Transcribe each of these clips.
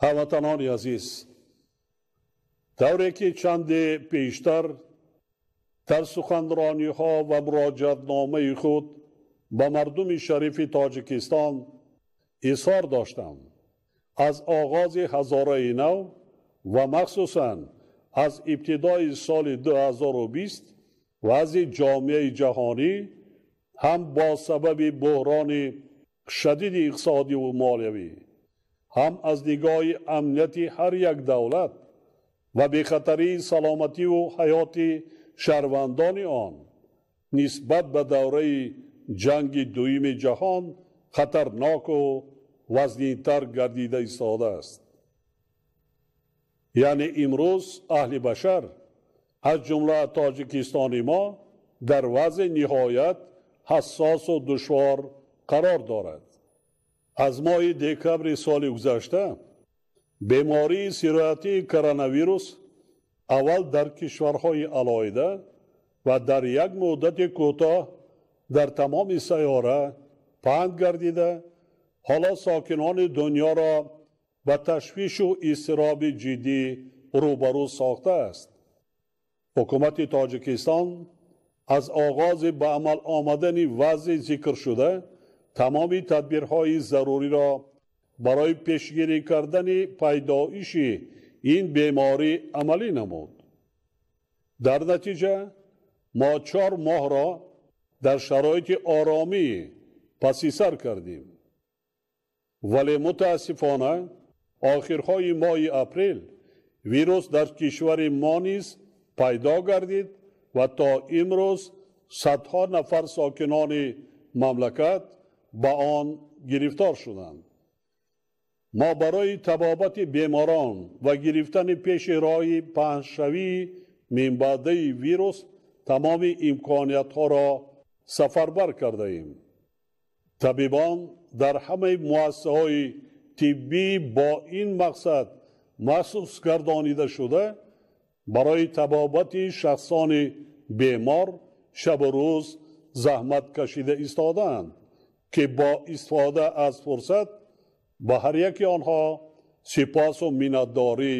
Ҳамватанони азиз, тавре ки чанде пештар дар суханрониҳо ва муроҷиатномаи худ ба мардуми шарифи Тоҷикистон изҳор доштам, аз оғози ҳазораи нав ва махсусан аз ибтидои соли 2020 вазъи ҷомеаи ҷаҳонӣ ҳам бо сабаби буҳрони шадиди иқтисодиву молиявӣ, ҳам аз нигоҳи амнияти ҳар як давлат ва бехатарии саломативу ҳаёти шаҳрвандони он нисбат ба давраи ҷанги дуюми ҷаҳон хатарноку вазнинтар гардида истодааст. Яъне имрӯз аҳли башар, аз ҷумла Тоҷикистони мо, дар вазъи ниҳоят ҳассосу душвор қарор дорад. Аз моҳи декабри соли гузашта бемории сироятии коронавирус аввал дар кишварҳои алоҳида ва дар як муддати кӯтоҳ дар тамоми сайёра паҳн гардида, ҳоло сокинони дунёро ба ташвишу изтироби ҷиддӣ рӯбарӯ сохтааст. Ҳукумати Тоҷикистон аз оғози ба амал омадани вазъи зикршуда тамоми тадбирҳои заруриро барои пешгирӣ кардани пайдоиши ин беморӣ амалӣ намуд. Дар натиҷа мо 4 моҳро дар шароити оромӣ паси сар кардем. Вале мутаассифона охирҳои моҳи апрел вирус дар кишвари мо низ пайдо гардид ва то имрӯз садҳо нафар сокинони мамлакат ба он гирифтор шуданд. Мо барои табобати беморон ва гирифтани пеши роҳи паҳншавии минбаъдаи вирус тамоми имкониятҳоро сафарбар кардаем. Табибон дар ҳамаи муассисаҳои тиббӣ бо ин мақсад махсус гардонида шуда, барои табобати шахсони бемор шабу рӯз заҳмат кашида истодаанд, ки бо истифода аз фурсат ба ҳар яки онҳо сипосу миннатдорӣ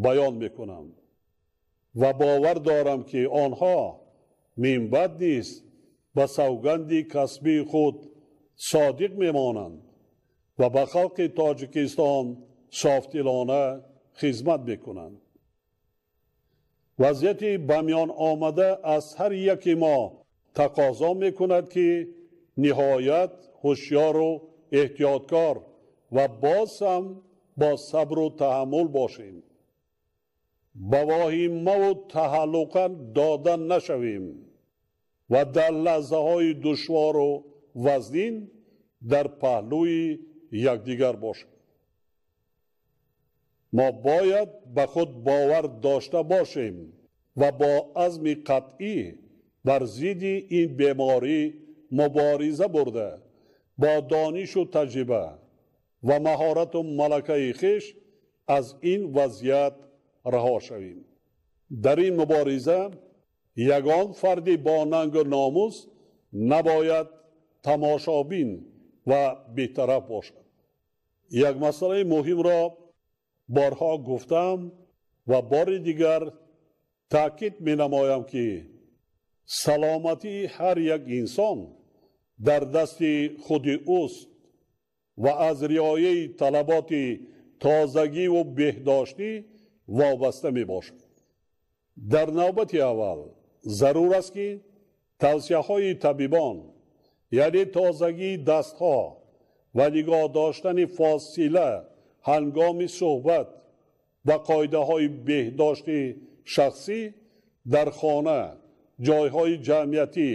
баён мекунам ва бовар дорам, ки онҳо минбаъд низ ба савганди касбии худ содиқ мемонанд ва ба халқи Тоҷикистон софдилона хизмат мекунанд. Вазъияти ба миён омада аз ҳар яки мо тақозо мекунад, ки ниҳоят ҳушёру эҳтиёткор ва боз ҳам бо сабру таҳаммул бошем. Ба воҳимаву таҳаллуқа дода нашавем ва дар лаҳзаҳои душвору вазнин дар паҳлӯи якдигар бошем. Мо бояд ба худ бовар дошта бошем ва бо азми қатъӣ бар зидди ин беморӣ мубориза бурда, бо донишу таҷриба ва маҳорату малакаи хеш аз ин вазъият раҳо шавем. Дар ин мубориза ягон фарди бо нангу номус набояд тамошобин ва бетараф бошад. Як масъалаи муҳимро борҳо гуфтам ва бори дигар таъкид менамоям, ки саломатии ҳар як инсон дар дасти худи ӯст ва аз риояи талаботи тозагиву беҳдоштӣ вобаста мебошад. Дар навбати аввал зарур аст, ки тавсияҳои табибон, яъне тозагии дастҳо ва нигоҳ доштани фосила ҳангоми суҳбат ва қоидаҳои беҳдошти шахсӣ дар хона, ҷойҳои ҷамъиятӣ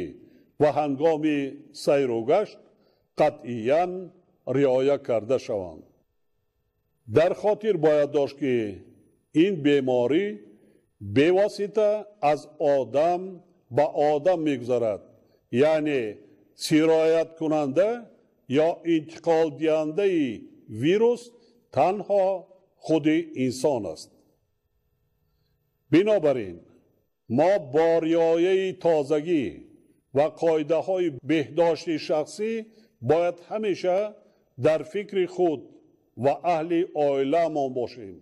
ва ҳангоми сайру гашт қатъиян риоя карда шаванд. Дар хотир бояд дошт, ки ин беморӣ бевосита аз одам ба одам мегузарад, яъне сирояткунанда ё интиқолдиҳандаи вирус танҳо худи инсон аст. Бинобар ин мо бо риояи тозагӣ ва қоидаҳои беҳдошти шахсӣ бояд ҳамеша дар фикри худ ва аҳли оиламон бошем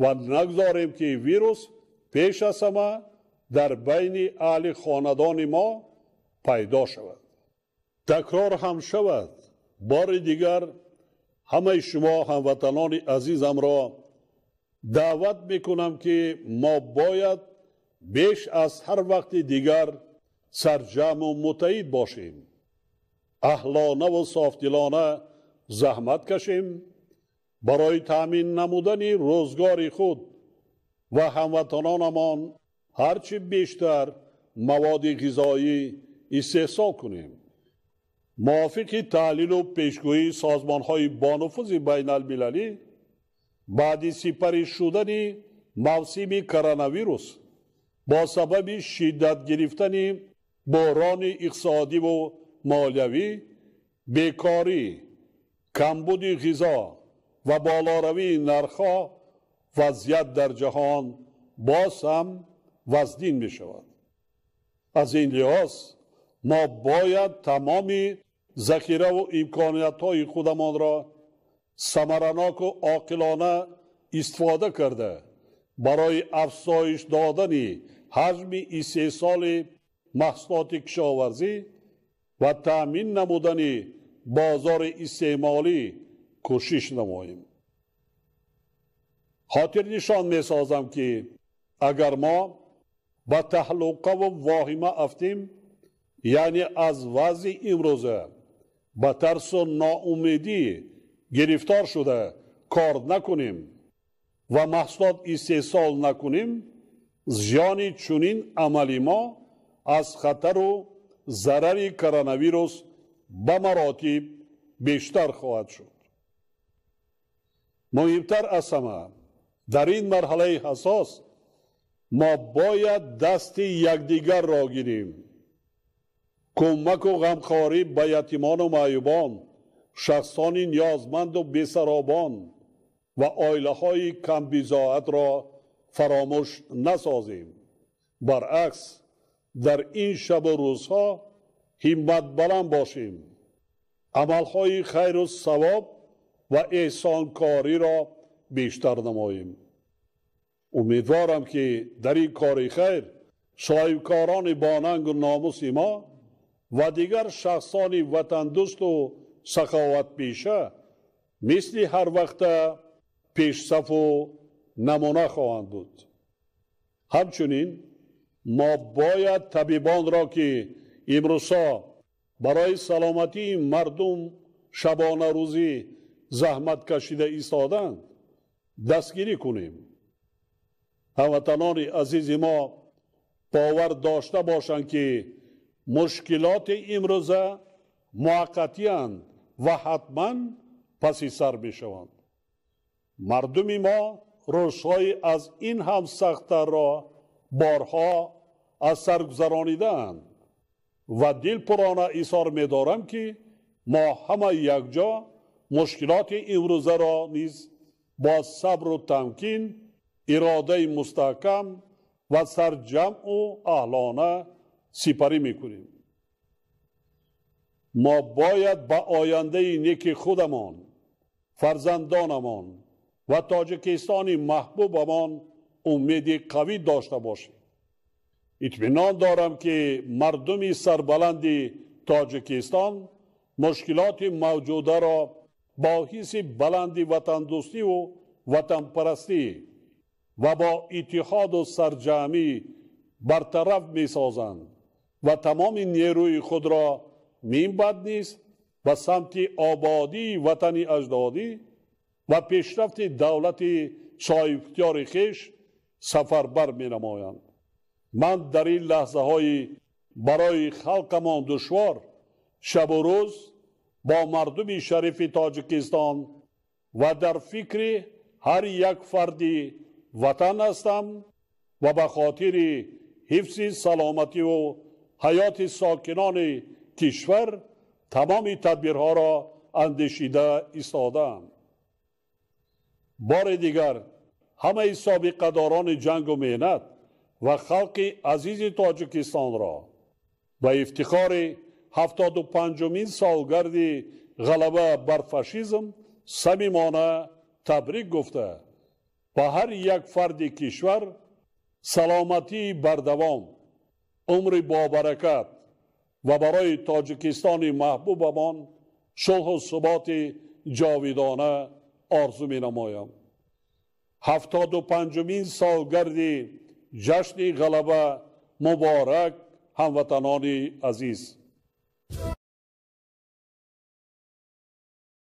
ва нагзорем, ки вирус пеш аз ҳама дар байни аҳли хонадони мо пайдо шавад. Такрор ҳам шавад, бори дигар ҳамаи шумо ҳамватанони азизамро даъват мекунам, ки мо бояд беш аз ҳар вақти дигар сарҷамъу муттаҳид бошем, аҳлонаву софдилона заҳмат кашем, барои таъмин намудани рӯзгори худ ва ҳамватанонамон ҳарчи бештар маводи ғизоӣ истеҳсол кунем. Мувофиқи таҳлилу пешгӯии созмонҳои бонуфузи байналмилалӣ, баъди сипарӣ шудани мавсими коронавирус бо сабаби шиддат гирифтани буҳрони иқтисодиву молиявӣ, бекорӣ, камбуди ғизо ва болоравии нархҳо вазъият дар ҷаҳон боз ҳам вазнин мешавад. Аз ин лиҳоз мо бояд тамоми захираву имкониятҳои худамонро самараноку оқилона истифода карда, барои афзоиш додани ҳаҷми истеҳсоли маҳсулоти кишоварзӣ ва таъмин намудани бозори истеъмолӣ кӯшиш намоем. Хотирнишон месозам, ки агар мо ба таҳлукаву воҳима афтем, яъне аз вазъи имрӯза ба тарсу ноумедӣ гирифтор шуда кор накунем ва маҳсулот истеҳсол накунем, зиёни чунин амали мо аз хатару зарари коронавирус ба маротиб бештар хоҳад шуд. Муҳимтар аз ҳама, дар ин марҳалаи ҳассос мо бояд дасти якдигарро гирем. Кӯмаку ғамхорӣ ба ятимону маъюбон, шахсони ниёзманду бесаробон ва оилаҳои камбизоатро фаромӯш насозем. Баръакс, дар ин шабу рӯзҳо ҳимматбаланд бошем, амалҳои хайру савоб ва эҳсонкориро бештар намоем. Умедворам, ки дар ин кори хайр соҳибкорони бонангу номуси мо ва дигар шахсони ватандӯсту саховатпеша мисли ҳар вақта пешсафу намуна хоҳанд буд. Ҳамчунин мо бояд табибонро, ки имрӯзҳо барои саломатии мардум шабонарӯзӣ заҳмат кашида истоданд, дастгирӣ кунем. Ҳамватанони азизи мо бовар дошта бошанд, ки мушкилоти имрӯза муваққатиянд ва ҳатман паси сар мешаванд. Мардуми мо рӯзҳои аз ин ҳам сахттарро борҳо аз сар гузаронидаанд ва дилпурона изҳор медорам, ки мо ҳама якҷо мушкилоти имрӯзаро низ бо сабру тамкин, иродаи мустаҳкам ва сарҷамъу аҳлона сипарӣ мекунем. Мо бояд ба ояндаи неки худамон, фарзандонамон ва Тоҷикистони маҳбубамон умеди қавӣ дошта бошем. Итминон дорам, ки мардуми сарбаланди Тоҷикистон мушкилоти мавҷударо бо ҳисси баланди ватандӯстиву ватанпарастӣ ва бо иттиҳоду сарҷамъӣ бартараф месозанд ва тамоми нерӯи худро минбаъд низ ба самти ободии ватани аҷдодӣ ва пешрафти давлати соҳибихтиёри хеш сафарбар менамоянд. Ман дар ин лаҳзаҳои барои халқамон душвор шабу рӯз бо мардуми шарифи Тоҷикистон ва дар фикри ҳар як фарди ватан ҳастам ва ба хотири ҳифзи саломативу ҳаёти сокинони кишвар тамоми тадбирҳоро андешида истодаам. Бори дигар ҳамаи собиқадорони ҷангу меҳнат ва халқи азизи Тоҷикистонро ба ифтихори 75-умин солгарди ғалаба бар фашизм Самимона табрик гуфта, ба ҳар як фарди кишвар саломатии бардавом, умри бобаракат ва барои Тоҷикистони маҳбубамон сулҳу суботи ҷовидона орзу менамоям. 75-умин солгарди ҷашни Ғалаба муборак, ҳамватанони азиз!